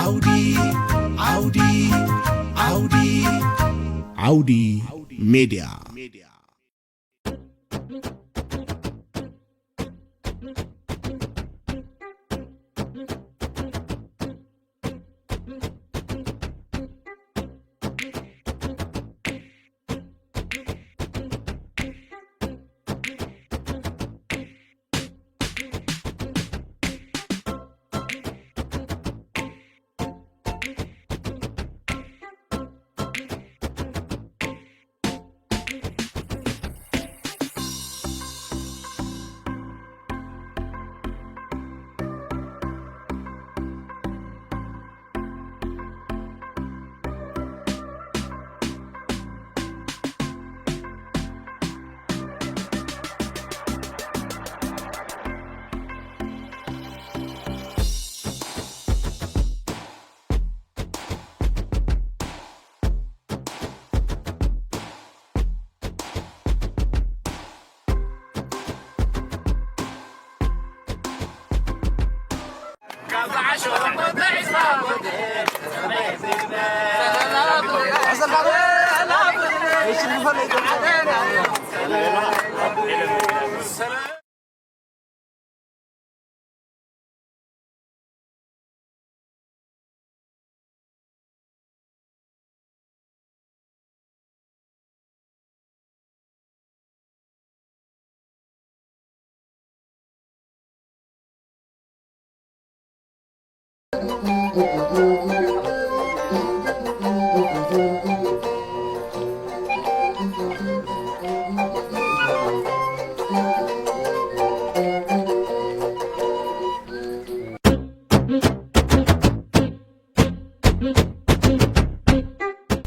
ዓውዲ ዓውዲ ዓውዲ ዓውዲ ሜድያ።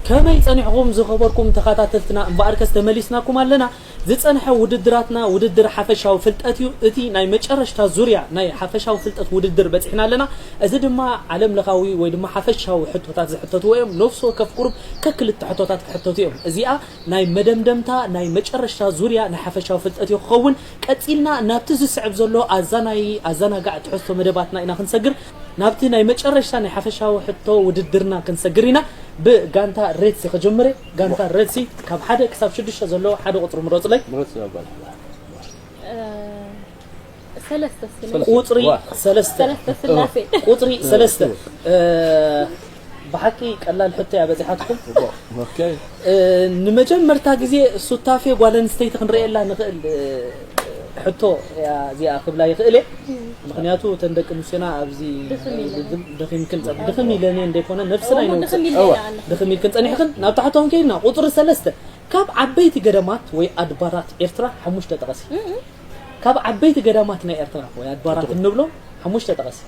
ከመይ ጸኒሕኹም ዝኸበርኩም ተኸታተልትና? እምበኣርከስ ተመሊስናኩም ኣለና። ዝጸንሐ ውድድራትና ውድድር ሓፈሻዊ ፍልጠት እዩ። እቲ ናይ መጨረሽታ ዙርያ ናይ ሓፈሻዊ ፍልጠት ውድድር በጺሕና ኣለና። እዚ ድማ ዓለም ለኻዊ ወይ ድማ ሓፈሻዊ ሕቶታት ዝሕተትዎ እዮም። ነፍሲ ወከፍ ቁሩብ ከክልተ ሕቶታት ክሕተቱ እዮም። እዚኣ ናይ መደምደምታ ናይ መጨረሽታ ዙርያ ናይ ሓፈሻዊ ፍልጠት እዩ ክኸውን። ቀጺልና ናብቲ ዝስዕብ ዘሎ ኣዛናይ ኣዘናጋዕ ትሕዝቶ መደባትና ኢና ክንሰግር። ናብቲ ናይ መጨረሽታ ናይ ሓፈሻዊ ሕቶ ውድድርና ክንሰግር ኢና። ብጋንታ ሬድሲ ክጅምር እየ። ጋንታ ሬድሲ ካብ ሓደ ክሳብ ሽዱሽተ ዘሎ ሓደ ቁጽሪ ምረጹለይ። ምረጽ ዘበል። እ፣ ሰለስተ ስለ ቁጽሪ ዋ። ሰለስተ። ሰለስተ ስላሴ። ቁጽሪ ሰለስተ። እ፣ ብሓቂ ቀላል ሕቶ እያ በጺሓትኩም። ኦኬ። እ፣ ንመጀመርታ ግዜ ሱታፌ ጓል ኣንስተይቲ ክንርእየላ ንኽእል፣ እ፣ ሕቶ እያ እዚኣ ክብላ ይኽእል እየ። ምኽንያቱ እተን ደቂ ኣንስትዮና ኣብዚ ድኽም ኢለን። ውድድር ደኺምክን ጸ-፣ ድኽም ኢለን እየን ዘይኮነ ነፍስና እሞ ይነውጽእ። ድኽም ኢለን እዋ። ኣለና። ድኽም ኢልክን ጸኒሕክን ናብታ ሕቶ ክንከይድ ኢና። ቁጽሪ ሰለስተ፣ ካብ ዓበይቲ ገዳማት ወይ ኣድባራት ኤርትራ ሓሙሽተ ጠቐሲ። እም። ካብ ዓበይቲ ገዳማት ናይ ኤርትራ ወይ ኣድባራት እንብሎም ሓሙሽተ ጠቐሲ።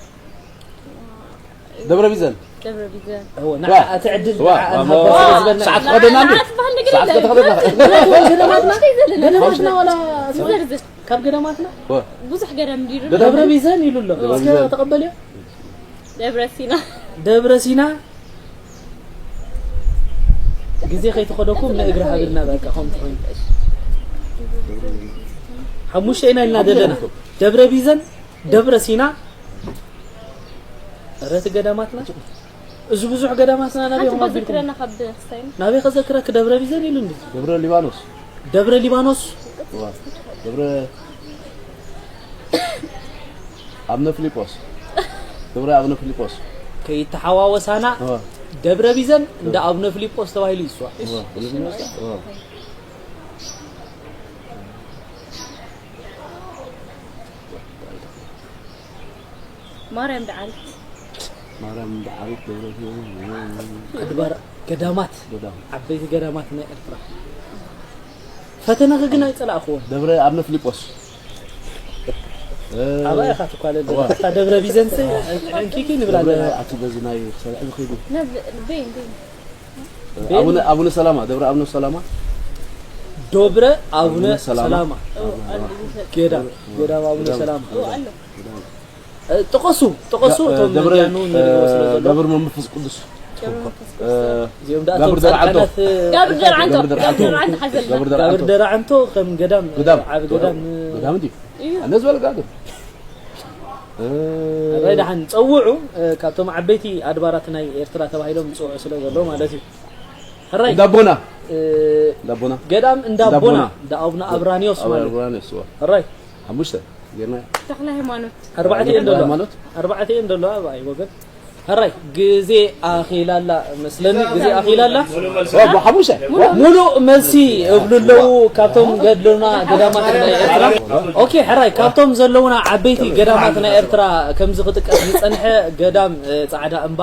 ደብረ ቢዘን። ደብረ ቢዘን። እወ፣ ዋ። ንዓ እቲ ዕድል ዋ፣ ንዓ ዋ፣ ንሃባ ዋ፣ ስለ ዝበልና። ሰዓት ክኸደና እንዴ? ሰዓት ባህል ነገር ሰዓት የለን። ከተኸደና። ገዳማትና? ገዳማትና ዋላ ዝርዝር። ካብ ገዳማትና? ዋ። ብዙሕ ገዳም እንዲሩ። ደብረ ቢዘን ኢሉ ኣሎ። ደብረ እስከ ቢዘን። ተቐበልዮ? ደብረ ሲና። ደብረ ሲና። ግዜ ከይተኸደኩም ንእግሪ ሃብልና በቃ፣ ከምቲ ኮይኑ። ሓሙሽተ ኢና ኢልና ዘለና። ደብረ ቢዘን፣ ደብረ ሲና። ኧረ እቲ ገዳማትና። እዚ ብዙሕ ገዳማትና ናበይ ሓንቲ ኹም ኣቢልኩም? ከዘክረና ካብ ቤተክርስትያን። ናበይ ከዘክረክ ደብረ ቢዘን ኢሉ እንዲ? ደብረ ሊባኖስ። ደብረ ሊባኖስ። ዋ፣ ደብረ ኣብነ ፊሊጶስ። ደብረ ኣብነ ፊሊጶስ። ከይተሓዋወሳና ዋ። ደብረ ቢዘን እንደ ኣብነ ፊሊጶስ ተባሂሉ ይስዋዕ። ዋ፣ ዋ። ማርያም ደዓሪት። ማርያም ደዓሪት፣ ደብረ ሲና፣ ኣድባር ገዳማት፣ ገዳም። ዓበይቲ ገዳማት ናይ ኤርትራ። ፈተናኺ ግን ኣይጸላእኽዎን። ደብረ ኣብነ ፊልጶስ። እ፣ ኣባይ ኢኻ ትኳለል። እዋ። እታ ደብረ ቢዘንስ ዕንኪኪ ንብላ ደብረ ኣለና። ኣቲ በዚ ናይ ክሳብ ሕዚ ከይዱ። ናብ ቤን፣ ቤን። ቤን? ኣቡነ፣ ኣቡነ ሰላማ፣ ደብረ ኣቡነ ሰላማ። ደብረ ኣቡነ ኣቡነ ሰላማ። ሰላማ። ኦ፣ ኣሉ። ገዳም፣ ገዳም ኣቡነ ገዳም። ሰላማ። ኦ፣ ኣሎ። እ፣ ጥቐሱ፣ ጥቐ-፣ እቶም ደብረ፣ መዝያኑ ንሪኦ ስለ እ፣ ዘሎ። ጋብር መንፈስ ቅዱስ። ገብረ መንፈስ እ፣ ቅዱስ። እዚኦም ደኣ ጋብር እቶም ደርዓንቶ። ጻድቃናት፣ እ፣ ጋብር ደርዓንቶ፣ ጋብር ደርዓንቶ። ጋብር ደርዓንቶ ሓዘልና። ጋብር ደርዓንቶ። ጋብር ደርዓንቶ ከም ገዳም፣ ገዳም። ዓቢ ገዳም፣ እ፣ ገዳም እንዲ። እዩ። ኣነ ዝበለ ጋብር። ሕራይ ደሓን ጸውዑ። እ፣ ካብቶም ዓበይቲ ኣድባራት ናይ ኤርትራ ተባሂሎም ዝጽውዑ ስለ ዘለዉ ማለት እዩ። ሕራይ እንዳቦና። እ፣ እንዳቦና። ገዳም እንዳቦና እንዳቦና። እንዳኣቡነ ኣብራኒዮስ ማለት እዩ። ኣቡራኒዮስ፣ እዋ። ሕራይ ሓሙሽተ ጌርና። ተኽለ ሃይማኖት። ኣርባዕተ እየን ዘለዋ። ሃይማኖት። ኣርባዕተ እየን ዘለዋ፣ ብኣይ ወገን። ሕራይ ግዜ ኣኺላላ መስለኒ፣ ግዜ ኣኺላላ። ዋ፣ ሓሙሽተ። ሙሉእ መልሲ እብሉ ኣለዉ ካብቶም ገድልና ገዳማት ናይ ኤርትራ። ኦኬ፣ ሕራይ ካብቶም ዘለዉና ዓበይቲ ገዳማት ናይ ኤርትራ ከምዚ ክጥቀስ ዝጸንሐ ገዳም፣ እ፣ ጻዕዳ እምባ፣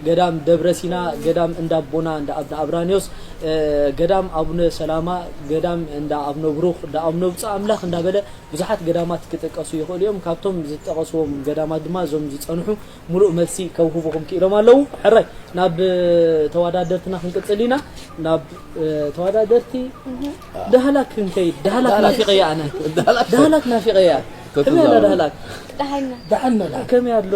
ገዳም ደብረ ሲና፣ ገዳም እንዳ ኣቦና እንዳ ኣብነ ኣብራኒዮስ፣ እ፣ ገዳም ኣቡነ ሰላማ፣ ገዳም እንዳ ኣብነ ብሩኽ፣ እንዳ ኣብነ ብፁዕ ኣምላኽ እንዳበለ ብዙሓት ገዳማት ክጥቀሱ ይኽእሉ እዮም። ካብቶም ዝጠቐስዎም ገዳማት ድማ እዞም ዝጸንሑ ሙሉእ መልሲ ከውህቡኹም ክኢሎም ኣለዉ። ሕራይ ናብ ተወዳደርትና ክንቅጽል ኢና። ናብ፣ እ፣ ተወዳደርቲ ዳህላክ ክንከይድ። ዳህላክ ናፊቐያ ኣነ። ዳህላክ ናፊቐያ። ከመይ ኣላ ዳህላክ? ደሓና። ደሓና። ከመይ ኣሎ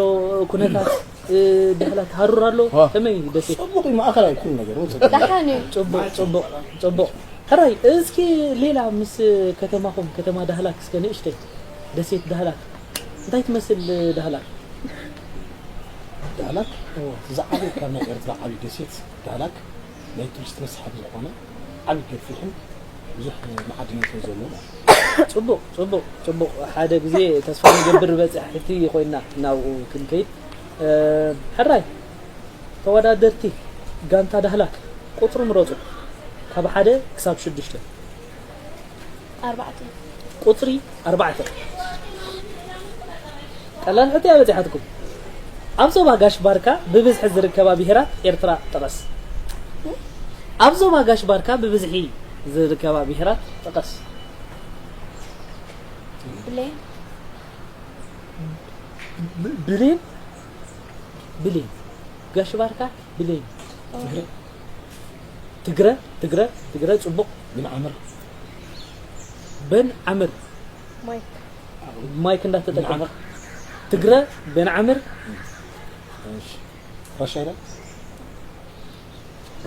ኩነታት? እ፣ ዳህላክ ሃሩር ኣሎ? ከመይ ደሴት? ጽቡቕ እዩ፣ ማእኸላይ ኩሉ ነገር። ደሓን እዩ። ጽቡቕ፣ ጽቡቕ፣ ጽቡቕ። ሕራይ እስኪ ሌላ ምስ ከተማኹም፣ ከተማ ዳህላክ እስከ ንእሽተይ። ደሴት ዳህላክ። እንታይ ትመስል ዳህላክ? ዳህላክ? እዎ። ዝዓበየ ካብ ናይ ኤርትራ ዓብዪ ደሴት ዳህላክ ናይ ቱሪስት መስሕብ ዝኾነ ዓብዪ ገፊሕን ብዙሕ መዓድናትን ዘለዎ ማለት እዩ። ጽቡቕ፣ ጽቡቕ፣ ጽቡቕ። ሓደ ግዜ ተስፋ ንገብር በጻሕቲ ኮይና ናብኡ ክንከይድ። እ፣ ሕራይ ተወዳደርቲ ጋንታ ዳህላክ ቁጽሪ ምረጹ። ካብ ሓደ ክሳብ ሽዱሽተ። ኣርባዕተ። ቁጽሪ ኣርባዕተ። ቀላል ሕቶ እያ በጺሓትኩም። ኣብ ዞባ ጋሽ ባርካ ብብዝሒ ዝርከባ ብሄራት ኤርትራ ጥቐስ። ኣብ ዞባ ጋሽ ባርካ ብብዝሒ ዝርከባ ብሄራት ጥቐስ። ብሌን። ብ-፣ ብሌን? ብሌን። ጋሽ ባርካ ብሌን። ትግረ፣ ትግረ፣ ትግረ፣ ጽቡቕ። ቢን ዓምር። በን ዓምር። ማይክ። ማይክ እንዳተጠቀመ። ቢን ዓምር። ትግረ፣ በን ዓምር። እሺ። ራሻይዳ?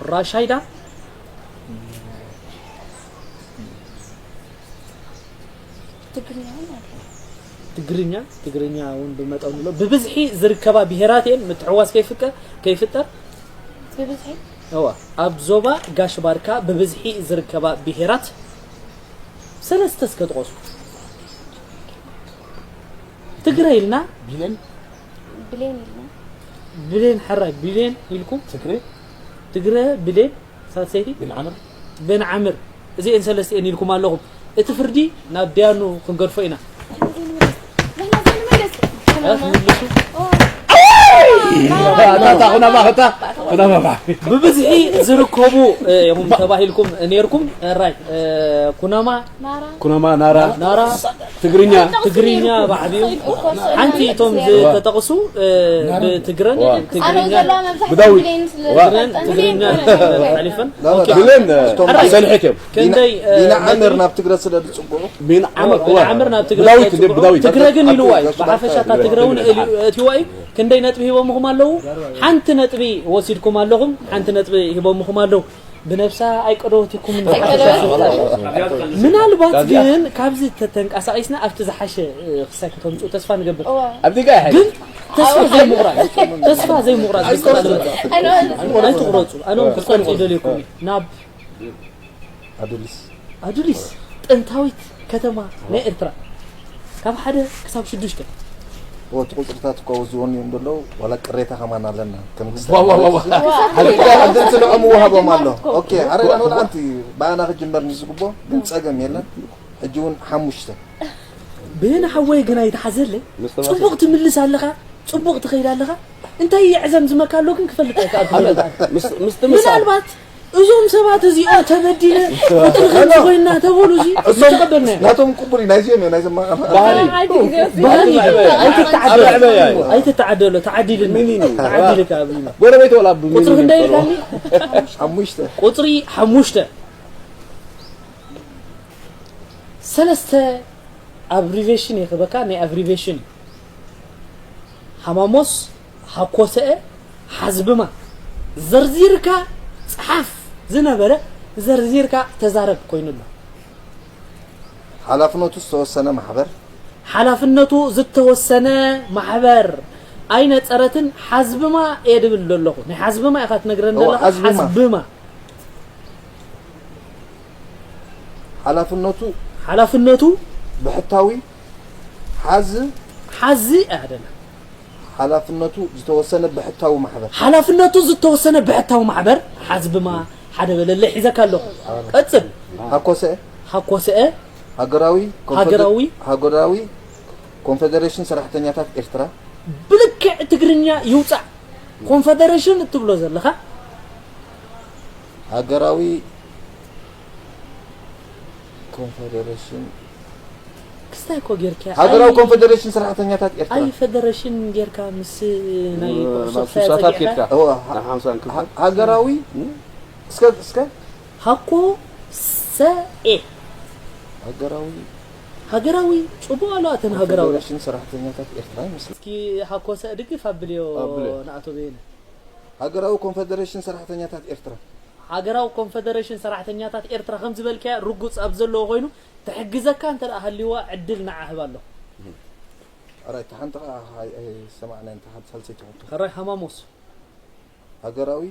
ራሻይዳ? ትግርኛ እውን ኣሎ። ትግርኛ፣ ትግርኛ እውን ብመጠኑ ኣሎ። ብብዝሒ ዝርከባ ብሄራት እየን፣ ምትሕዋስ ከይፍቀ-፣ ከይፍጠር። ብብዝሒ? እዋ፣ ኣብ ዞባ ጋሽ ባርካ ብብዝሒ ዝርከባ ብሄራት ሰለስተ እስከ ጥቐሱ። ትግረ ኢልና። ቢሌን? ብሌን ኢልና። ብሌን፣ ሕራይ፣ ብሌን ኢልኩም? ትግረ? ትግረ፣ ብሌን፣ ሳልሰይቲ? ቤን ዓምር? ቤን ዓምር። እዚኤን ሰለስቲኤን ኢልኩም ኣለኹም። እቲ ፍርዲ ናብ ዲያኑ ክንገድፎ ኢና። ንሕና ዘይንመልስ። እ፣ ትምልሱ? ኦ። ኣታ፣ ኣታ፣ ኩናማ፣ ኣታ፣ ኩናማ፣ ባ። ብብዝሒ ዝርከቡ፣ እ፣ ኢኹም ተባሂልኩም ነይርኩም። ራይት፣ እ፣ ኩናማ፣ ናራ። ኩናማ፣ ናራ። ናራ። ትግርኛ። ትግርኛ ብዓቢኡ። ሓንቲ እቶም ዝተጠቕሱ፣ እ፣ ብትግረን ዋ። ትግርኛ። ብዳዊት። ዋ። ትግረን ትግርኛ ሓሊፈን። ኦኬ። ብሌን፣ እ፣ ሕራይ። ሰልሒት እዮም። ክንደይ፣ እ፣ ቢን ዓምር ነጥቢ? ናብ ትግረ ስለ ዝጽውዑ። ቢን ዓምር፣ ቢን ዋ። ዓምር ናብ ትግረ ብዳዊት ስለ እንደ ዝጽውዑ። ብዳዊት። ትግረ ግን ኢልዋ እዩ። ብሓፈሻ እታ ትግረ እውን እልዩ፣ እቲዋ እዩ። ክንደይ ነጥቢ ሂቦምኹም ኣለዉ? ሓንቲ ነጥቢ ወሲድኩም ኣለኹም። ሓንቲ ነጥቢ ሂቦምኹም ኣለዉ። ብነብሳ ኣይቀደወትኩም። ኣይቀደወትኩም። ምናልባት ግን ካብዚ ተተንቀሳቒስና ኣብቲ ዝሓሸ፣ እ፣ ክሳይ ከተምጽኡ ተስፋ ንገብር። እዋ። ኣብቲ ጋር ግን ተስፋ ዘይምቑራጽ፣ ተስፋ ዘይምቑራጽ። ኣይቆረጽ። ኣይትቑረጹ። ኣነ እውን ክጸልጽ ይደልየኩም። ናብ ኣዱሊስ። ኣዱሊስ፣ ጥንታዊት ከተማ ናይ ኤርትራ። ካብ ሓደ ክሳብ ሽዱሽተ። ኦ፣ እቲ ቁጽርታት እኮ ወዚቦም እዮም ዘለዉ፣ ዋላ ቅሬታ ከማን ኣለና። ከም ዋ፣ ዋ፣ ዋ፣ ዋ። ክስታይ ሓንቲ፣ ሓንቲ ስለ ከምኡ ወሃቦም ኣሎ። ኦኬ፣ ኣረ፣ ኣነ ወላ ሓንቲ ብኣና ክጅመር ንዝግቦ፣ ግን ጸገም የለን። ሕጂ እውን ሓሙሽተ። ብን ሓወይ ግን ኣይትሓዘለይ። ምስ ተማሲ- ጽቡቕ ትምልስ ኣለኻ፣ ጽቡቕ ትኸይድ ኣለኻ። እንታይ የዕዘም ዝመካ ኣሎ ግን ክፈልጥ ኣይከኣልኩ። ኣነ ምስ፣ ምስ ትምሳ- ምናልባት እዞም ሰባት እዚኦም ተበዲለ፣ ቁጥሪ ከምዚ ኮይና ተበሉ፣ እዚ እዞም ዝተቐበልና ኢና። ናቶም ቅቡል እዩ፣ ናይዚኦም እዮም፣ ናይዞም ማዕረ። ባህሪ። ዓዲ ግዜ ወሲዱ። ባህሪ። ኣብ ኣይትተዓደሎ። ዕበያ እዩ። ኣይትተዓደሎ፣ ተዓዲልና። ሚኒኒ። ተዓዲልካ ኣብ ሚኒኒ። ጎረቤት ወላ ኣብ ቁጽሪ ሚኒኒ ክንደይ ይበልዎ። ኢልካኒ? ሓሙሽተ። ቁጽሪ ሓሙሽተ። ሰለስተ ኣብሪቬሽን የኽበካ፣ ናይ ኣብሪቬሽን። ሃማሞስ፣ ሃኮሰኤ፣ ሓዝብማ። ዘርዚርካ ጽሓፍ ዝነበረ ዘርዚርካ ተዛረብ ኮይኑ ኣሎ። ሓላፍነቱ ዝተወሰነ ማሕበር። ሓላፍነቱ ዝተወሰነ ማሕበር ኣይነጸረትን። ሓዝብማ እየ ድብል ዘለኹ። ናይ ሓዝብማ ኢኻ ትነግረን እወ፣ ዘለኻ። ሓዝብማ። ሓዝብማ። ሓላፍነቱ ሓላፍነቱ ብሕታዊ ሓዝ ሓዚ ኣይደለ። ሓላፍነቱ ዝተወሰነ ብሕታዊ ማሕበር። ሓላፍነቱ ዝተወሰነ ብሕታዊ ማሕበር። ሓዝብማ ሓደ በለለ ሒዘካ ኣለኹ። ቀጽል። ሃኮሰ ሃኮሰኤ ሃገራዊ ኮንፈደ- ሃገራዊ ሃገራዊ ኮንፌዴሬሽን ሰራሕተኛታት ኤርትራ ብልክዕ ትግርኛ ይውጻዕ። ኮንፈደሬሽን እትብሎ ዘለኻ ሃገራዊ ኮንፌዴሬሽን ክስታይ እኮ ጌርካ ሃገራዊ ኣይ- ኮንፌዴሬሽን ሰራሕተኛታት ኤርትራ ኣይ ፈደረሽን ጌርካ ምስ ናይ ኩዕሶ ናብ ክሳይ ስሳታት ኣጸጊዕካ? ኬድካ እወ፣ ናብ ሓምሳን ክልተ ሃ- ሃገራዊ እስከ እስከ ሃኮሰኤ ሃገራዊ ሃገራዊ ጽቡቕ ኣሎ። ኣተን ሃገራዊ ኮንፌዴሬሽን ሰራሕተኛታት ኤርትራ ይመስል። እስኪ ሃኮሰ ድግፍ ኣብልዮ ኣብልዮ። ንኣቶ በየነ። ሃገራዊ ኮንፌዴሬሽን ሰራሕተኛታት ኤርትራ ሃገራዊ ኮንፈደሬሽን ሰራሕተኛታት ኤርትራ ከም ዝበልካያ ርጉጽ ኣብ ዘለዎ ኮይኑ ትሕግዘካ እንተ ደኣ ሃልይዋ ዕድል ንዓ ህብ ኣለኹ። ኣራይ ተሓንቲ ከዓ ኣይሰማዕናን ተሓንቲ ሳልሰይቲ ሕቶ ሕራይ ሃማሞስ ሃገራዊ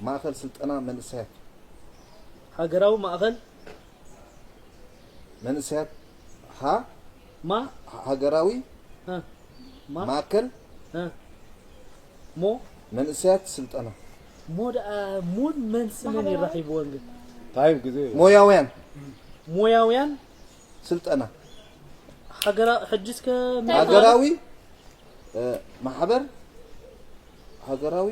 ማእኸል ስልጠና መንእሰያት ሃገራዊ ማእኸል መንእሰያት ሃ ማ ሃገራዊ እ፣ ማ ማእከል እ፣ ሞ መንእሰያት ስልጠና ሞ ደኣ ሞን መንስ መን ይራኺብዎን ግን ታይም ግዜ ሞያውያን ሞያውያን ስልጠና ሃገራ ሕጂ እስከ ሃገራዊ እ፣ ማሕበር ሃገራዊ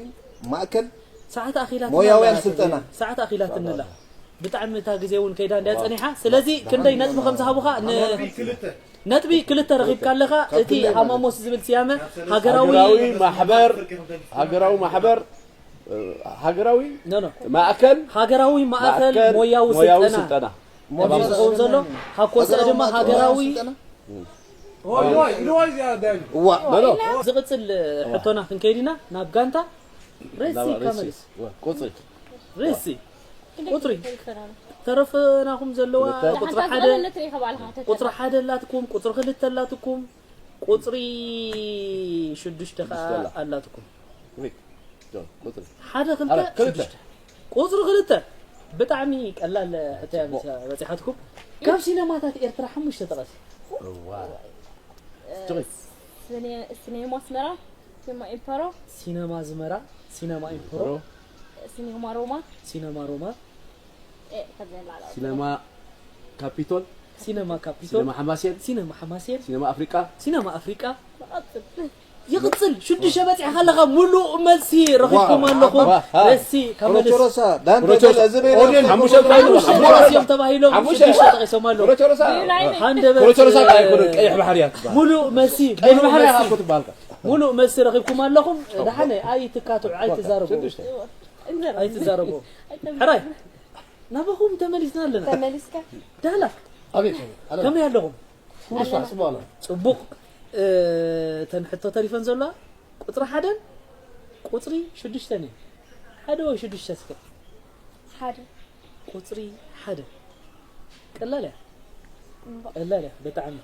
ማእከል ሰዓት ኣኺላት ሞያውያን ስልጠና። ሰዓት ኣኺላት እንላ ብጣዕሚ እታ ግዜ እውን ከይዳ እንድያ ጸኒሓ። ስለዚ ክንደይ ነጥቢ ከም ዝሃቡኻ ን- ነጥቢ ክልተ ረኺብካ ኣለኻ። እቲ ሃማሞስ ዝብል ስያመ ሃገራዊ ሃገራዊ ማሕበር ሃገራዊ ማሕበር እ፣ ሃገራዊ ኖ ኖ ማእከል ሃገራዊ ማእከል ማእከል ሞያዊ ሞያዊ ስልጠና ስልጠና ተባሂሉ ዝኸውን ዘሎ ሃኮሰ ድማ ሃገራዊ እዋ ኖ ኖ ዝቕጽል ሕቶና ክንከይድ ኢና ናብ ጋንታ ሬሲ ናብራ ሬሲ ካመልስ ወ- ቁጽሪ ሬሲ ቁጽሪ ተረፈናኹም ዘለዋ ክልተ። ቁጽሪ ሓንታ ሓደ ዝቐለለት ርኢኻ ባዕልኻ ተተርፍ። ቁጽሪ ሓደ ኣላትኩም፣ ቁጽሪ ክልተ ኣላትኩም፣ ቁጽሪ ሽዱሽተ ከዓ ሽዱሽተ ኣላ። ኣላትኩም። ሪክ ጆን ቁጽሪ ሓደ ክልተ ኣረ፣ ክልተ። ሽዱሽተ። ቁጽሪ ክልተ ብጣዕሚ ቀላል ሕቶ እያ ጽቡቕ። በጺሓትኩም። ካብ ሲነማታት ኤርትራ ሓሙሽተ ጠቐሲ። እዋ ስኔ- ሲኔማ ኣስመራ፣ ሲኔማ ኢምፐሮ፣ ሲነማ ኣስመራ፣ ሲነማ ኢምፐሮ፣ ሲኔማ ሮማ፣ ሲነማ ሮማ፣ ኤ፣ ከብዘን ላዕላዊ። ሲነማ ካፒቶል ሲነማ ካፒቶል፣ ሲነማ ሓማሴን ሲነማ ሓማሴን፣ ሲነማ ኣፍሪቃ ሲነማ ኣፍሪቃ። ንቐጽል። ይቕጽል። ሽዱሽተ በጺሕካ ኣለኻ። ሙሉእ መልሲ ረኺብኩም ዋው። ኣለኹም። ዋ፣ ዋ። ሬሲ ካብ መልስ ሮቸሮሳ ዳንተ ሮቸሮሳ። ዝብል ኦዴን ሓሙሽተ ኮይኑ ሓሙሽተ እዮም ተባሂሎም ሓሙሽተ። ሽዱሽተ ጠቒሶም ኣለዉ። ሮቸሮሳ ብዩ ናይ ነይ። ሃንደበት ሮቸሮሳ እንታይ ኣይኮነን ቀይሕ ባሕሪ እያ ትበሃል። ሙሉእ መልሲ ቀይሕ ሙሉእ ባሕሪ መልሲ እያ ክትበሃል። ሙሉእ መልሲ ረኺብኩም ኣለኹም። ደሓነ ኣይትካትዑ ኣይትዛረቡ ሽዱሽተ። እንዘር። ኣይትዛረቡ። ሕራይ ናባኹም ተመሊስና ኣለና። ተመሊስካ። ዳህላክ ኣቤት ኣለ ከመይ ኣለኹም? ኩርሳ ጽቡቕ ኣለ ጽቡቕ። እተን ሕቶ ተሪፈን ዘለዋ ቁጽሪ ሓደን ቁጽሪ ሽዱሽተን እየን። ሓደ ወይ ሽዱሽተ እስከ? ሓደ። ቁጽሪ ሓደ ቀላል እያ። ቀላል እያ ብጣዕሚ።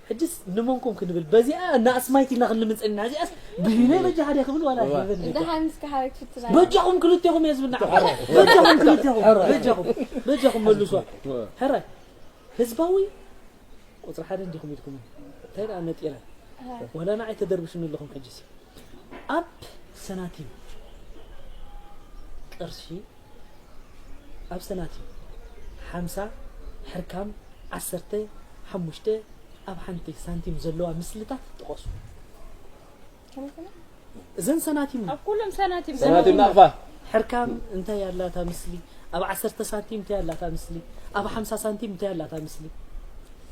ሕጅስ ንመንኩም ክንብል በዚኣ እናኣስማይት ኢና ክንልምን ጸኒና። እዚኣስ ብህይነ በጃ ሓደ ክብል ዋላ እዋ። ይበል። እንደ ሓሚስ ከሓረግ ፍትና። በጃኹም ክልቴኹም እየ ዝብል ንዓ። በጃኹም ክልቴኹም። በጃኹም። በጃኹም መልሷ። ሕራይ ህዝባዊ ቁጽሪ ሓደ እንዲኹም ኢልኩም እንታይ ደኣ ነጢረ። ወላ ንዓይ ተደርብሹኒ ኣለኹም ሕጅስ። ኣብ ሰናቲም ቅርሺ ኣብ ሰናቲም ሓምሳ ሕርካም ዓሰርተ ሓሙሽተ ኣብ ሓንቲ ሳንቲም ዘለዋ ምስልታት ጥቐሱ። ከመይ ከመይ? እዘን ሰናቲም ኣብ ኩሎም ሰናቲም ሰናቲም ናቕፋ ሕርካም እንታይ ኣላታ ምስሊ? ኣብ ዓሰርተ ሳንቲም እንታይ ኣላታ ምስሊ? ኣብ ሓምሳ ሳንቲም እንታይ ኣላታ ምስሊ?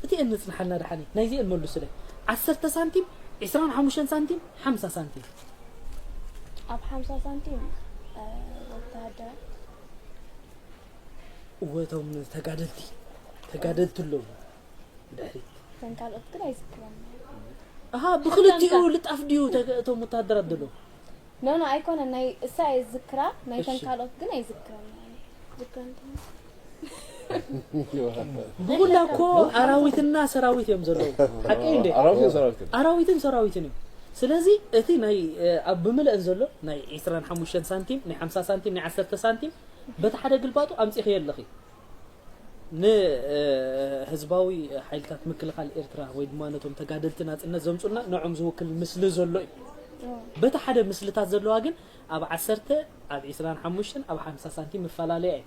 እቲኤን ንጽንሓልና ደሓኒ ናይዚኤን መልሱለይ። ዓሰርተ ሳንቲም፣ ዕስራን ሓሙሽተን ሳንቲም፣ ሓምሳ ሳንቲም። ኣብ ሓምሳ ሳንቲም እ፣ ወተሃደራት እወ እቶም ተጋደልቲ ተጋደልቲ ኣለዉ ብድሕሪት። እተን ካልኦት ግን ኣይዝክሮም። ኣሃ ብክልቲኡ ልጣፍ ድዩ ተ- እቶም ወተሃደራት ዘለዉ? ኖ ኖ ኣይኮነን ናይ እሳ እየ ዝዝክራ ናይተን እሺ። ካልኦት ግን ኣይዝክሮም። ዝክረን ብኹላ እኮ ኣራዊትና ሰራዊት እዮም ዘለዉ። ሓቂ እንዴ? ኣራዊትን ሰራዊትን እዮም። ስለዚ እቲ ናይ ኣብ ብምልእን ዘሎ ናይ ዕስራን ሓሙሽተን ሳንቲም፣ ናይ ሓምሳ ሳንቲም፣ ናይ ዓሰርተ ሳንቲም በቲ ሓደ ግልባጡ ኣምጺኺ ኣለኺ። ንህዝባዊ ሓይልታት ምክልኻል ኤርትራ ወይ ድማ ነቶም ተጋደልቲ ናጽነት ዘምጹልና ንዖም ዝውክል ምስሊ ዘሎ እዩ። በቲ ሓደ ምስልታት ዘለዋ ግን ኣብ ዓሰርተ፣ ኣብ ዕስራን ሓሙሽተን፣ ኣብ ሓምሳ ሳንቲም ምፈላለያ እዩ።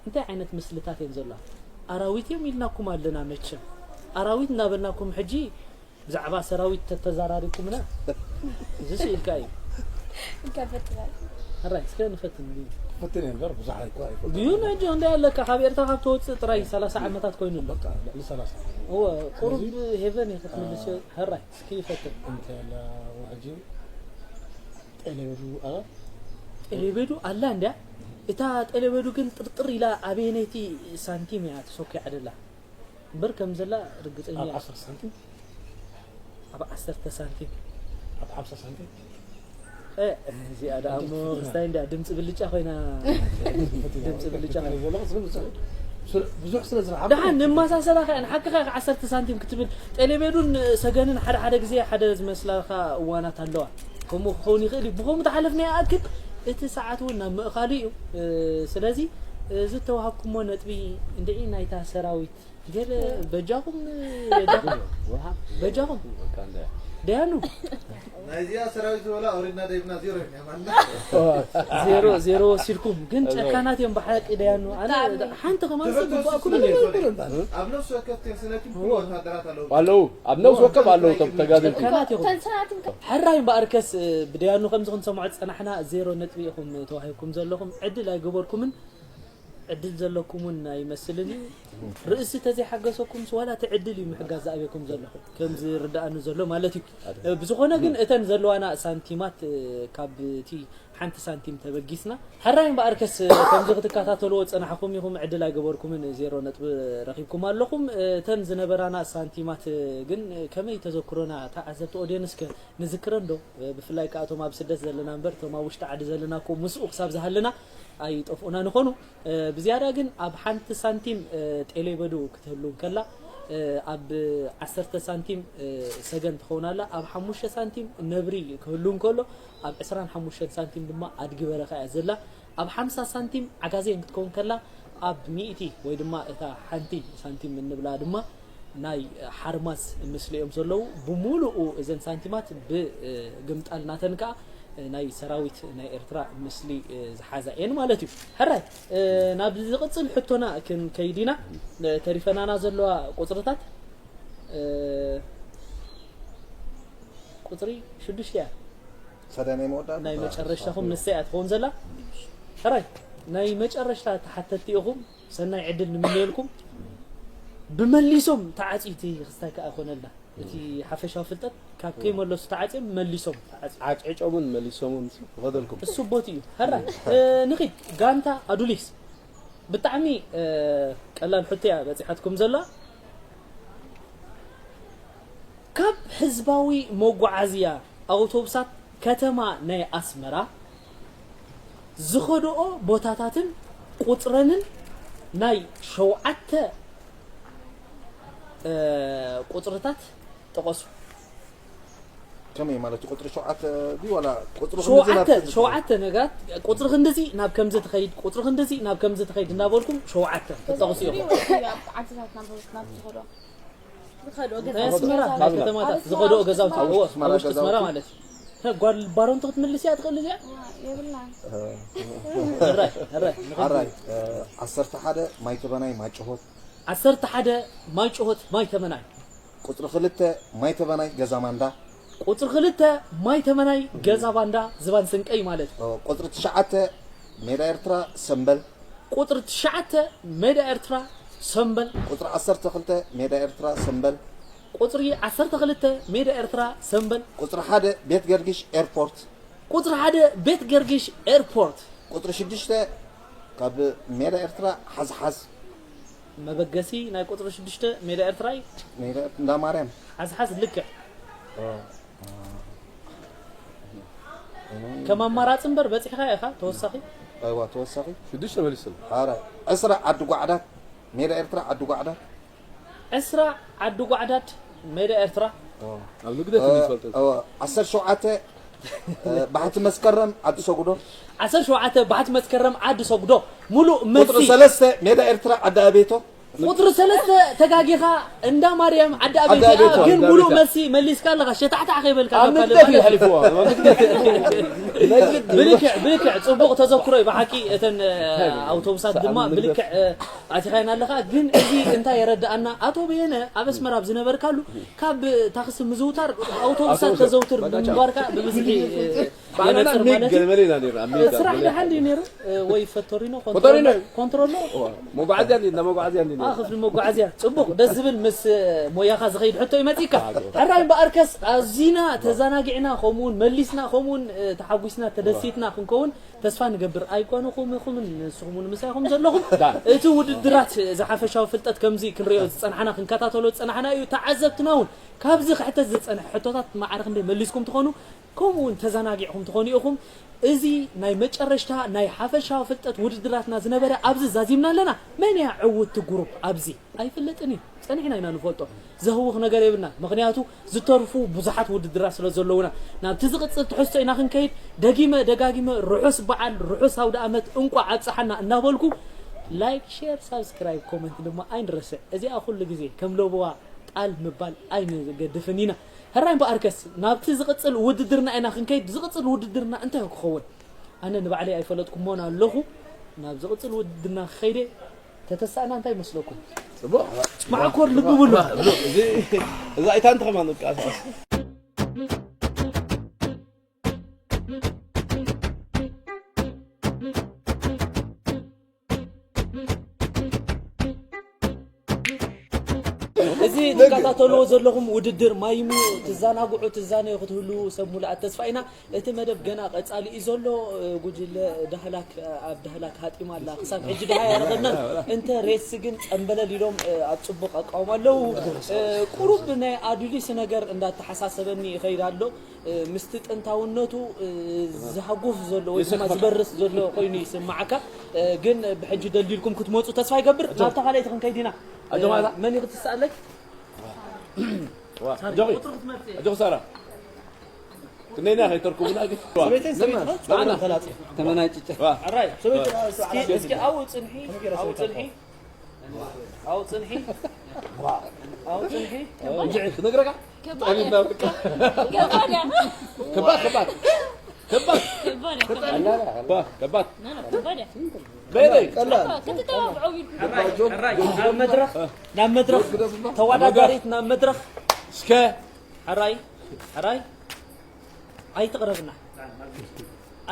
እንታይ ዓይነት ምስልታት እየን ዘለዋ? ኣራዊት እዮም ኢልናኩም ኣለና። መቸም ኣራዊት እናበልናኩም ሕጂ ብዛዕባ ሰራዊት ተተዛራሪኩምና እዚ ስኢልካ እዩ። ሕራይ እስከ ንፈትን። ፈትን እየ እምበር ብዙሕ ኣይኮ ኣይፈልጥ። ቢዩ ነጆ እንታይ ኣለካ? ካብ ኤርትራ ካብ ተወፅእ ጥራይ ሰላሳ ዓመታት ኮይኑ ኣሎ። በቃ ልዕሊ ሰላሳ። እወ ቁሩብ ሄቨን እዩ ክትምልስ። ሕራይ እስኪ ይፈትን። እንተ ያለ ውሕጂ ጤሌበዱ ኣላ። ጤሌበዱ ኣላ እንድያ። እታ ጤሌበዱ ግን ጥርጥር ኢላ ኣበየነይቲ ሳንቲም እያ ተሰኪዓ ደላ። እምበር ከም ዘላ ርግጸኛ ኣብ እየ። ዓሰርተ ሳንቲም ኣብ ዓሰርተ ሳንቲም። ኣብ ሓምሳ ሳንቲም እ፣ እዚኣ ደኣ እሞ ክስታይ እንድያ ድምፂ ብልጫ ኮይና። ድምፂ ብልጫ ኮይና። ዘለኹ ስለ ብዙሕ ስለ ዝረሓብ ደሓን ንመሳሰላ ከ ንሓቅኻ ከ ዓሰርተ ሳንቲም ክትብል ጤሌቤዱን ሰገንን ሓደ ሓደ ግዜ ሓደ ዝመስላካ እዋናት ኣለዋ። ከምኡ ክኸውን ይኽእል እዩ። ብኸምኡ ተሓለፍና ይኣክል እቲ ሰዓት እውን ናብ ምእኻሉ እዩ። እ፣ ስለዚ እዚ እተዋሃብኩሞ ነጥቢ እንድዒ ናይታ ሰራዊት ገለ በጃኹም በጃኹም በጃኹም ደያኑ ናይዚኣ ሰራዊት ዝበላ ኣውሪድና ደይብና ዜሮ እዮም ያማልና። ዜሮ ዜሮ ወሲድኩም ግን ጨካናት እዮም ብሓቂ ደያኑ። ኣነ ሓንቲ ከማን ዝግባእኩም ኣብ ነፍሲ ወከፍ ቴንስነኪም ኣለዉ ኣብ ነብሲ ወከፍ ኣለዉ እቶም ተጋደልቲ ጨካናት ኢኹም። ተንሰናትም ከ ሕራይ እምበኣርከስ ብደያኑ ከምዚ ክንሰምዖ ዝጸናሕና ዜሮ ነጥቢ ኢኹም ተዋሂብኩም ዘለኹም ዕድል ኣይገበርኩምን። ዕድል ዘለኩም እውን ኣይመስልን እዩ። ርእሲ ተዘይሓገሰኩም ዋላ እቲ ዕድል እዩ ምሕጋዝ ዝኣብየኩም ዘለኹም ከም ዝርዳእኒ ዘሎ ማለት እዩ። ብዝኾነ ግን እተን ዘለዋና ሳንቲማት ካብ እቲ ሓንቲ ሳንቲም ተበጊስና ሕራይ እምበኣርከስ ከምዚ ክትከታተልዎ ዝጸናሕኩም ኢኹም ዕድል ኣይገበርኩምን ዜሮ ነጥቢ ረኺብኩም ኣለኹም። እተን ዝነበራና ሳንቲማት ግን ከመይ ተዘክሮና ተዓዘብቲ ኦድየንስ ከ ንዝክረን ዶ? ብፍላይ ከኣ እቶም ኣብ ስደት ዘለና እምበር እቶም ኣብ ውሽጢ ዓዲ ዘለና እኮ ምስኡ ክሳብ ዝሃለና ኣይጠፍኡና ንኾኑ። ብዝያዳ ግን ኣብ ሓንቲ ሳንቲም ጤሌበዱ ክትህሉ እንከላ ኣብ ዓሰርተ ሳንቲም ሰገን ትኸውን ኣላ። ኣብ ሓሙሽተ ሳንቲም ነብሪ ክህሉ እንከሎ ኣብ ዕስራን ሓሙሽተን ሳንቲም ድማ ኣድጊ በረኻ እያ ዘላ። ኣብ ሓምሳ ሳንቲም ዓጋዜን ክትከውን ከላ ኣብ ሚእቲ ወይ ድማ እታ ሓንቲ ሳንቲም እንብላ ድማ ናይ ሓርማዝ ምስሊ እዮም ዘለዉ። ብምሉኡ እዘን ሳንቲማት ብግምጣል ናተን ከኣ ናይ ሰራዊት ናይ ኤርትራ ምስሊ ዝሓዛ እየን ማለት እዩ። ሕራይ ናብ ዝቕጽል ሕቶና ክንከይድ ኢና። ተሪፈናና ዘለዋ ቁጽርታት ቁጽሪ ሽዱሽተ እያ። ሳዳ ናይ መወዳእታ ናይ መጨረሽታኹም ንሳ እያ ትኸውን ዘላ። ሕራይ ናይ መጨረሽታ ተሓተትቲ ኢኹም። ሰናይ ዕድል ንምነየልኩም። ብመሊሶም ተዓጽዩ እቲ ክስታይ ከኣ ኮነልና። እቲ ሓፈሻዊ ፍልጠት ካብ ከይመለሱ ተዓጽዮም መሊሶም ተዓጽዩ። ዓጭዕጮምን መሊሶምን ይኸደልኩም። እሱ ቦት እዩ። ሕራይ ንኺድ ጋንታ ኣዱሊስ ብጣዕሚ ቀላል ሕቶ እያ በጺሓትኩም ዘላ። ካብ ህዝባዊ መጓዓዝያ ኣውቶቡሳት ከተማ ናይ ኣስመራ ዝኸድኦ ቦታታትን ቁጽረንን ናይ ሸውዓተ ቁጽርታት ጥቐሱ። ከመይ ማለት እዩ? ቁፅሪ ሸውዓተ ድዩ ዋላ ቁፅሪ ሸውዓተ ሸውዓተ ነገራት ቁፅሪ ክንድዚ ናብ ከምዚ ትኸይድ ቁፅሪ ክንድዚ ናብ ከምዚ ትኸይድ እንዳበልኩም ሸውዓተ ትጠቕሱ እዮም። ዓድታት ናብ ናብ ዝኸዶ ናይ ኣስመራ ናይ ከተማታት ዝኸድኦ ገዛውቲ ኣለዎ። ኣብ ውሽጢ ኣስመራ ማለት እዩ። ጓል ባሮንቶ ክትምልስ እያ ትኽእል እዚኣ የብላን። ሕራይ ሕራይ ኣራይ ዓሰርተ ሓደ ማይ ተበናይ ማጭሆት ዓሰርተ ሓደ ማይ ጭሆት ማይ ተመናይ ቁፅሪ ክልተ ማይ ተበናይ ገዛ ማንዳ ቁፅሪ ክልተ ማይ ተመናይ ገዛ ባንዳ ዝባን ስንቀይ ማለት እዩ። ቁፅሪ ትሽዓተ ሜዳ ኤርትራ ሰምበል ቁፅሪ ትሽዓተ ሜዳ ኤርትራ ሰምበል ቁፅሪ ዓሰርተ ክልተ ሜዳ ኤርትራ ሰምበል ቁፅሪ ዓሰርተ ክልተ ሜዳ ኤርትራ ሰምበል ቁፅሪ ሓደ ቤት ገርጊሽ ኤርፖርት ቁፅሪ ሓደ ቤት ገርጊሽ ኤርፖርት ቁፅሪ ሽዱሽተ ካብ ሜዳ ኤርትራ ሓዝሓዝ መበገሲ ናይ ቁፅሪ ሽዱሽተ ሜዳ ኤርትራ እዩ። ሜዳ እንዳ ማርያም ሓዝሓዝ ልክዕ ከም ኣማራፂ እምበር በፂሕካ ኢኻ ተወሳኺ ኣይዋ ተወሳኺ ሽዱሽተ መሊስና ኧረ ዕስራ ዓዲ ጓዕዳት ሜዳ ኤርትራ ዓዲ ጓዕዳድ። ዕስራ ዓዲ ጓዕዳድ ሜዳ ኤርትራ። ኣብ ንግደት እዩ ዝፈልጥ። ዓሰርተ ሸውዓተ ባሕቲ መስከረም ዓዲ ሰጉዶ። ዓሰርተ ሸውዓተ ባሕቲ መስከረም ዓዲ ሰጉዶ። ሙሉእ መልሲ። ቁፅሪ ሰለስተ ሜዳ ኤርትራ ዓዲ ኣቤቶ። ቁፅሪ ሰለስተ ተጋጊኻ፣ እንዳ ማርያም ዓዲ ኣቤቶ። ግን ሙሉእ መልሲ መሊስካ ኣለኻ። ሸታሕታሕ ከይበልካ። ብልክዕ ብልክዕ፣ ፅቡቕ ተዘክሮ እዩ ብሓቂ። እተን ኣውቶቡሳት ድማ ብልክዕ ኣቲኻይና ኣለኻ። ግን እዚ እንታይ የረድኣና? ኣቶ በየነ ኣብ ኣስመራ ኣብ ዝነበርካሉ ካብ ታክሲ ምዝውታር ኣውቶቡሳት ተዘውትር ብምንባርካ ብብዝሒ የነፅር ማለት እዩ። ስራሕ ደሓን ድዩ ነይሩ? ወይ ፈቶሪኖ ኮንትሮሎ? መጓዓዝያ እንዲ መጓዓዝያ እንዲ ክፍሊ መጓዓዝያ። ፅቡቕ፣ ደስ ዝብል፣ ምስ ሞያኻ ዝኸይድ ሕቶ ይመፅካ። ሕራይ እምበኣርከስ ኣዚና ተዘናጊዕና፣ ከምኡውን መሊስና፣ ከምኡውን ተሓጒስና ተደሲትና ክንከውን ተስፋ ንገብር። ኣይኮንኹም ኢኹምን ንስኹም እውን ምሳይኹም ዘለኹም። እቲ ውድድራት ዝሓፈሻዊ ፍልጠት ከምዚ ክንሪኦ ዝጸናሕና ክንከታተሎ ዝጸናሕና እዩ። ተዓዘብትና እውን ካብዚ ክሕተት ዝጸንሐ ሕቶታት ማዕረ ክንደይ መሊስኩም ትኾኑ፣ ከምኡ እውን ተዘናጊዕኹም ትኾኑ ኢኹም። እዚ ናይ መጨረሽታ ናይ ሓፈሻዊ ፍልጠት ውድድራትና ዝነበረ ኣብዚ ዛዚምና ኣለና። መን እያ ዕውቲ ጉሩፕ ኣብዚ? ኣይፍለጥን እዩ። ጸኒሕና ኢና ንፈልጦ። ዘህውኽ ነገር የብልና። ምኽንያቱ ዝተርፉ ብዙሓት ውድድራት ስለ ዘለውና። ናብቲ ዝቕጽል ትሕዝቶ ኢና ክንከይድ። ደጊመ ደጋጊመ ርሑስ በዓል፣ ርሑስ ኣውደ ኣመት፣ እንቋዕ ኣብጽሓና እናበልኩ ላይክ፣ ሼር፣ ሳብስክራይብ፣ ኮመንት ድማ ኣይንረስዕ። እዚኣ ኩሉ ግዜ ከም ለበዋ ጣል ምባል ኣይንገድፍን ኢና። ሕራይ እምበኣርከስ ናብቲ ዝቕጽል ውድድርና ኢና ክንከይድ። ዝቕጽል ውድድርና እንታይ ክኸውን? ኣነ ንባዕለይ ኣይፈለጥኩሞን ኣለኹ። ናብ ዝቕጽል ውድድርና ክኸይደ ተተሳእና እንታይ ይመስለኩም? ጽቡቕ። ማዕኮር ልቢ ብሉ። እዚ እዛ ኢታንቲ ከማን ንቃሳቀስ። እዚ ትከታተልዎ ዘለኹም ውድድር ማይሙ ትዘናግዑ ትዛነዩ ክትህሉ ሰብ ሙሉኣት ተስፋ ኢና። እቲ መደብ ገና ቀጻሊ እዩ ዘሎ። ጉጅለ ዳህላክ ኣብ ዳህላክ ሃጢማ ኣላ። ክሳብ ሕጂ ደሃ ያረኸብና። እንተ ሬስ ግን ጸምበለል ኢሎም ኣብ ጽቡቕ ኣቃውማ ኣለዉ። ቁሩብ ናይ ኣዱሊስ ነገር እንዳተሓሳሰበኒ ይኸይድ ኣሎ። ምስቲ ጥንታውነቱ ዝሃጉፍ ዘሎ ወይ ድማ ዝበርስ ዘሎ ኮይኑ ይስማዓካ። ግን ብሕጂ ደልዲልኩም ክትመጹ ተስፋ ይገብር። ናብታ ካልኣይቲ ክንከይድ ኢና። መን እዩ ክትስኣለይ? ኣጆኺ ኣጆኺ ሳራ ክንደይና ከይተርኩብና ግን ተመናጭጨ ኣራይ እስኪ እስኪ ኣው ጽንሒ ኣው ጽንሒ ኣው ጽንሒ ኣው ጽንሒ ክነግረካ ከባድ እያ። ከባድ ከባድ ከባድ ከባድ እያ። ከባድ እያ። ባ- ከባድ ና፣ ና፣ ከባድ እያ። በይነይ ክትተባብዑ ቢልኩም። ሕራይ ናብ መድረኽ ናብ መድረኽ ተወዳዳሪት ናብ መድረኽ እስከ ሕራይ ሕራይ ኣይትቕረብና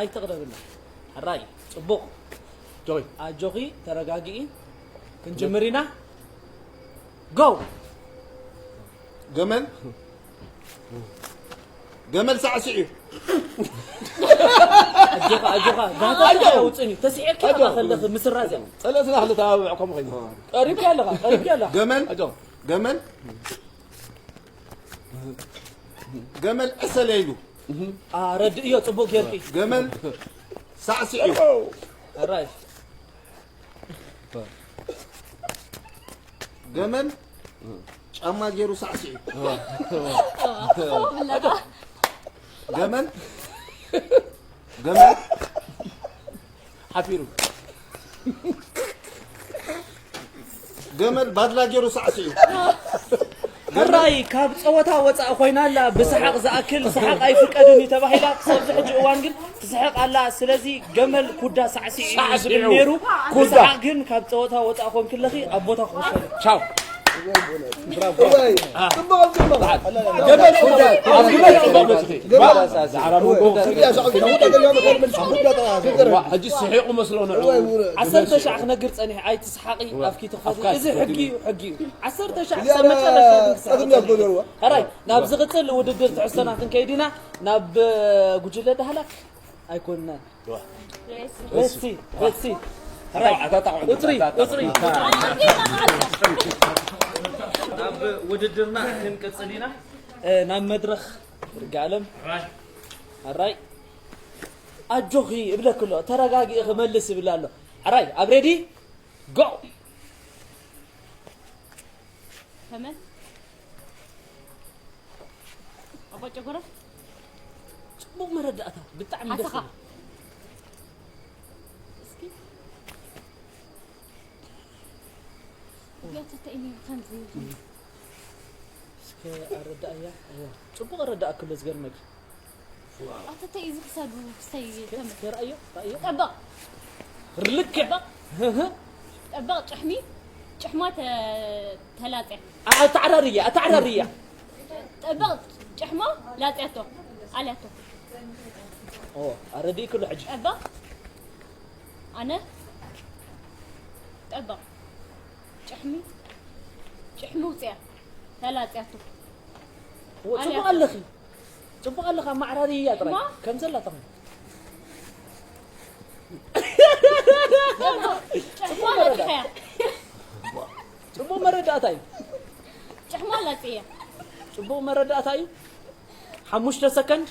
ኣይትቕረብና ሕራይ ጽቡቕ ጆይ ኣጆኺ ተረጋግኢ ክንጅምር ኢና ጎው ገመል ገመል ሳዕስዕ እዩ። ኣጆኻ ኣጆኻ ጋህታ ኣውፅኒ ተስዒርካ ከለኺ ምስራዝ እያ ጸለእትና ክልተባብዕ ከምኡ ኮይኑ ቀሪብካ ኣለኻ ቀሪብካ ኣለኻ ገመል ኣጆ ገመል ገመል ዕሰለ ኢሉ ኣረድእዮ ጽቡቕ ጌርኪ ገመል ሳዕስዕ እዩ። ሕራይ ገመል ጫማ ገይሩ ሳዕስዕ እዩ። ገመል ገመል ሓፊሩ ገመል ባድላ ገይሩ ሳዕስዕ እዩ። ሕራይ ካብ ጸወታ ወጻእ ኮይና ኣላ። ብሰሓቕ ዝኣክል ሰሓቕ ኣይፍቀድን እዩ ተባሂላ። ክሳብ ዝሕጂ እዋን ግን ትስሕቕ ኣላ። ስለዚ ገመል ኩዳ ሳዕስዒ እዩ ዝብል ነይሩ። ብሰሓቕ ግን ካብ ጸወታ ወጻእ ኮንክለኺ ኣብ ቦታ ክወሰዱ። ቻው እዋይ ጽቡቕ ጽቡቕ ገመል ኩዳ ኣብ ግመል ጽቡቕ መጽኺ ገመል ዛዕራ መንጎ ትግርያ ሻዕቢ ተውዳ ገሊዋ መገር ምን ሓሙዳ ሕጂ ስሒቑ መስሎ ንዑ ዓሰርተ ሻዕ ክነግር ጸኒሐ ኣይትስሓቒ ኣብኪ ትኸዱ። እዚ ሕጊ እዩ ሕጊ እዩ። ዓሰርተ ሻዕ ክሳብ መጨረሻ ግን ትስሓቒ ጸግም ያጎደርዋ ሕራይ ናብ ዝቕጽል ውድድር ትሕዝቶና ክንከይድ ኢና። ናብ ጉጅለ ዳህላክ ኣይኮንናን ሬሲ ሬሲ ሕራይ ቁጽሪ ቁጽሪ ናብ ውድድርና ክንቅጽል ኢና። ናብ መድረኽ ርጋለም ሕራይ ኣጆኺ እብለክሎ ተረጋጊ ክመልስ ይብል ኣሎ። ሕራይ ኣብ ሬዲ ጎ ከመን ኣባ ጨጎራ ጽቡቕ መረዳእታ፣ ብጣዕሚ ደስ ኣተኻ። ይብል። እስኪ እዚኣ ተተኢኒ ከምዚ እስከ ኣረዳእያ። እዋ፣ ጽቡቕ ኣረዳእክሎ፣ ዝገርመኪ። ኣተተይ እዚ ክሳዱ ክስተይ ተመ- እስከ ርኣዮ፣ ርኣዮ። ጠበቕ። ርልክ። ጠበቕ። ህህ። ጠበቕ ጭሕሚ፣ ጭሕማ ተ-፣ ተላጽያ። ኣተዓራርያ፣ ኣተዓራርያ። ጠበቕ ጭሕማ ላጽያቶ፣ ኣልያቶ። ኦ፣ ኣረዲእክሎ ሕጂ። ጠበቕ። ኣነ ጠበቕ። ጭሕሚ፣ ጭሕሚ ውጽያ፣ ተላጽያቶ። ኦ፣ ጽቡቕ ኣልያቶ። ኣለኺ። ጽቡቕ ኣለኻ፣ ማዕራርያ ጥራይ። እማ? ከም ዘላትኻ። ጭሕማ ለቂኸያ። ጽቡቕ መረዳእታ እዩ። ጭሕማ ላጽያ። ጽቡቕ መረዳእታ እዩ። ሓሙሽተ ሰከንድ፣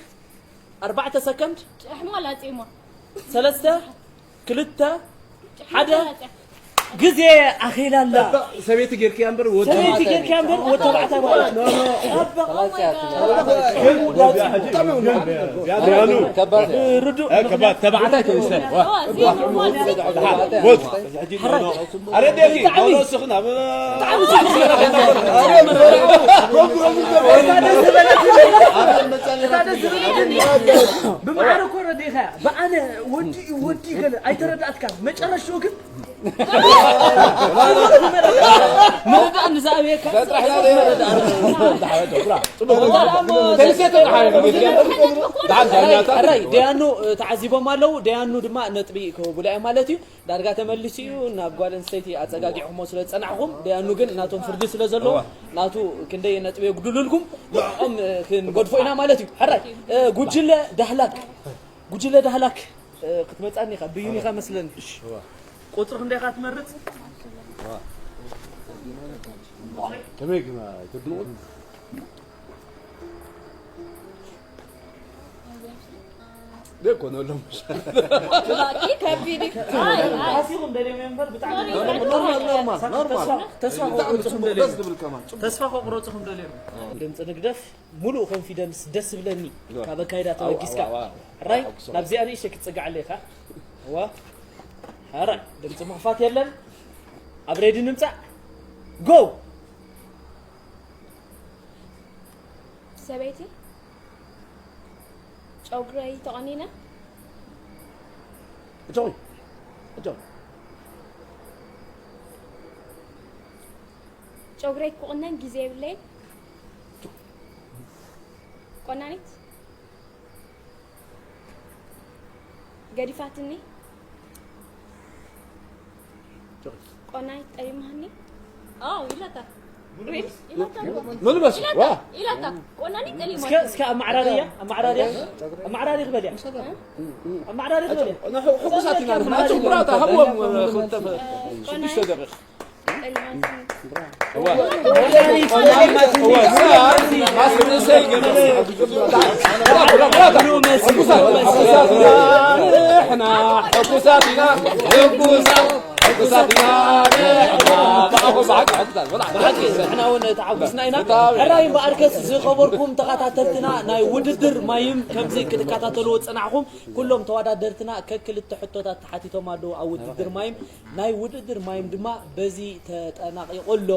ኣርባዕተ ሰከንድ፣ ጭሕማ ላጽማ። ሰለስተ፣ ክልተ፣ ሓደ። ግዜ ኣኺላ ኣላ። ሰበይቲ ጌርክያ እምበር ወዲ ሰበይቲ ጌርክያ እምበር ወዲ ተባዕታይ ማለት ነው። ርዱእ። ከባድ ተባዕታይ ተንስተ። ወድ። ኣረ ደቂ፣ ብጣዕሚ። ኖ፣ ኖ፣ ስኽና፣ ብ-፣ ብጣዕሚ ስኽና። ብማዕረ እኮ ረዲእኻ። ብኣነ ወዲ፣ ወዲ ገለ ኣይተረዳእትካን። መጨረሽኡ ግን ምርዳእ ንዝኣበየካ። ተንስተ ጥራሕ። ሕራይ፣ ደያኑ ተዓዚቦም ኣለዉ። ደያኑ ድማ ነጥቢ ክህቡላ እዮም ማለት እዩ። ዳርጋ ተመሊሱ እዩ። ናብ ጓል ኣንስተይቲ ኣጸጋጊዕኹሞ ስለ ዝጸናሕኹም፣ ደያኑ ግን ናቶም ፍርዲ ስለ ዘለዎ፣ እዋ። ናቱ ክንደይ ነጥቢ የጉድሉልኩም፣ ንዕኦም፣ እ፣ ክንገድፎ ኢና ማለት እዩ። ሕራይ፣ እ፣ ጉጅለ ዳህላክ፣ ጉጅለ ዳህላክ፣ እ፣ ክትመጻኒ ኢኻ፣ ብይን ኢኻ መስለኒ። እዋ። ቁጽሪ ክንደይ ኢኻ ትመርጽ? እዋ። ከመይ ግን ኣይተድንቑን? ደኮ ነው ለምሽ። ብጣዕሚ ከቢድ እዩ። ኣይ፣ ኣይ። ኣሲኹም ደልዮም እዮም እምበር ብጣዕሚ ሶሪ፣ ኖርማል፣ ኖርማል፣ ኖርማል። ተስፋ፣ ተስፋ ብጣዕሚ ከቑርጽኹም ጽቡቕ፣ ደልዮም። ደስ ዝብል ከማን፣ ጽቡቕ። ተስፋ ከቑረጽኹም ደልዮም። ድምጺ ንግደፍ፣ ሙሉእ ኮንፊደንስ፣ ደስ ዝብለኒ። ዋ። ካብ ኣካይዳ ተበጊስካ። ዋ፣ ዋ፣ ዋ። ሕራይ፣ ዋ፣ ናብዚኣ ንእሽተይ ክትጽጋዕ ኣለኻ። ዋ። ሕራይ፣ ድምጺ ምኽፋት የለን። ኣብ ሬዲ ንምጻእ። ጎ! ሰበይቲ ጨጉረይ ተቆኒነ። እቶም፣ እቶም። ጨጉረይ ክቑነን ግዜ የብለይን። ቆናኒት ገዲፋትኒ። ቆናኒት ጠሊማኒ። ኣዎ፣ ኢላታ። ሪል? ኢላታ። መልበስ፣ ኢላታ። ዋ። ኢላታ። ቆናኒት ጠሊማኒ። እስከ፣ እስከ ኣመዓራርያ፣ ኣመዓራርያ። ኣመዓራሪ ክበልያ። ኣመዓራሪ ክበልያ። ንሑ-፣ ሕጉሳት ኢና ንሕና። ኣመዓራሪ ኣቶም ብራታ፣ ሃብዎም፣ ክልተ፣ ቆናኒት ሽዱሽተ ደቂቕ። ብሓቂ ንሕና እውን ተሓጒስና ኢና። ሕራይ እምበኣርከስ ዝኸበርኩም ተኸታተልትና ናይ ውድድር ማይም ከምዚ ክትከታተልዎ ዝጸናሕኩም ኩሎም ተወዳደርትና ከክልተ ሕቶታት ተሓቲቶም ኣለዉ ኣብ ውድድር ማይም። ናይ ውድድር ማይም ድማ በዚ ተጠናቒቑ ኣሎ።